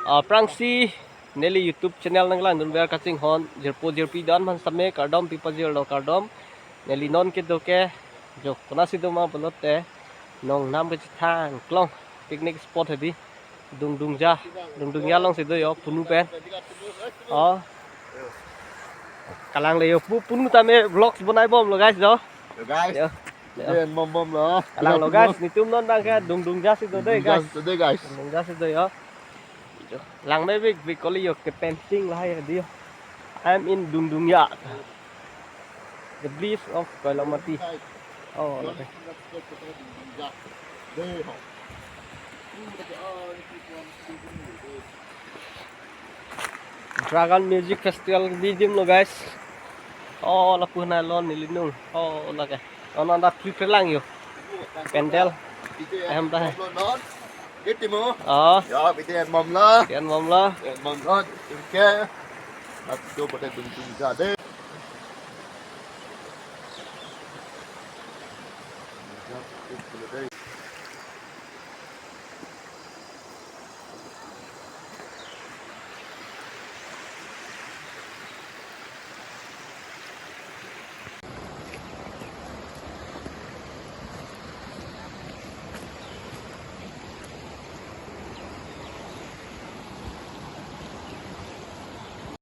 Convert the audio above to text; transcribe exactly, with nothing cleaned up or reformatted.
Aphrangsi neli YouTube channel nanglang dunver kachinghon jirpo jirpi don man same kardom pi pajirlo kardom. Neli non kedo ke jo konasi doma pulote Nongnam kachethang klong picnic spot hedi. Dungdungja, Dungdungja alongsi do yo, Punu pen. Oh. Kalang le yo, Pu-, Punu tame vlogs bonai bomlo guys do. Yo, guys. Yo. Yo. Biden mom bomlo. Kalang lo guys, netum non abang ke Dungdungja si do dei guys. Dungdungja si do dei, guys. Dungdungja si do yo. Yo. Lang me big big kali yo ke painting lahai di yo. I'm in Dungdungja. The bliss of Koilamati. Oh, okay. Dragon Music Festival bidimlo guys. Oh, lapu nalon nelining. Oh, lake. Oh, non da free free lang yo. Pandal. Ahem ta hai. Iti mo? Oh. Ya, biden bomlo. Biden bomlo. Biden bomlo. Oke. Atu pada Dungdungja dei.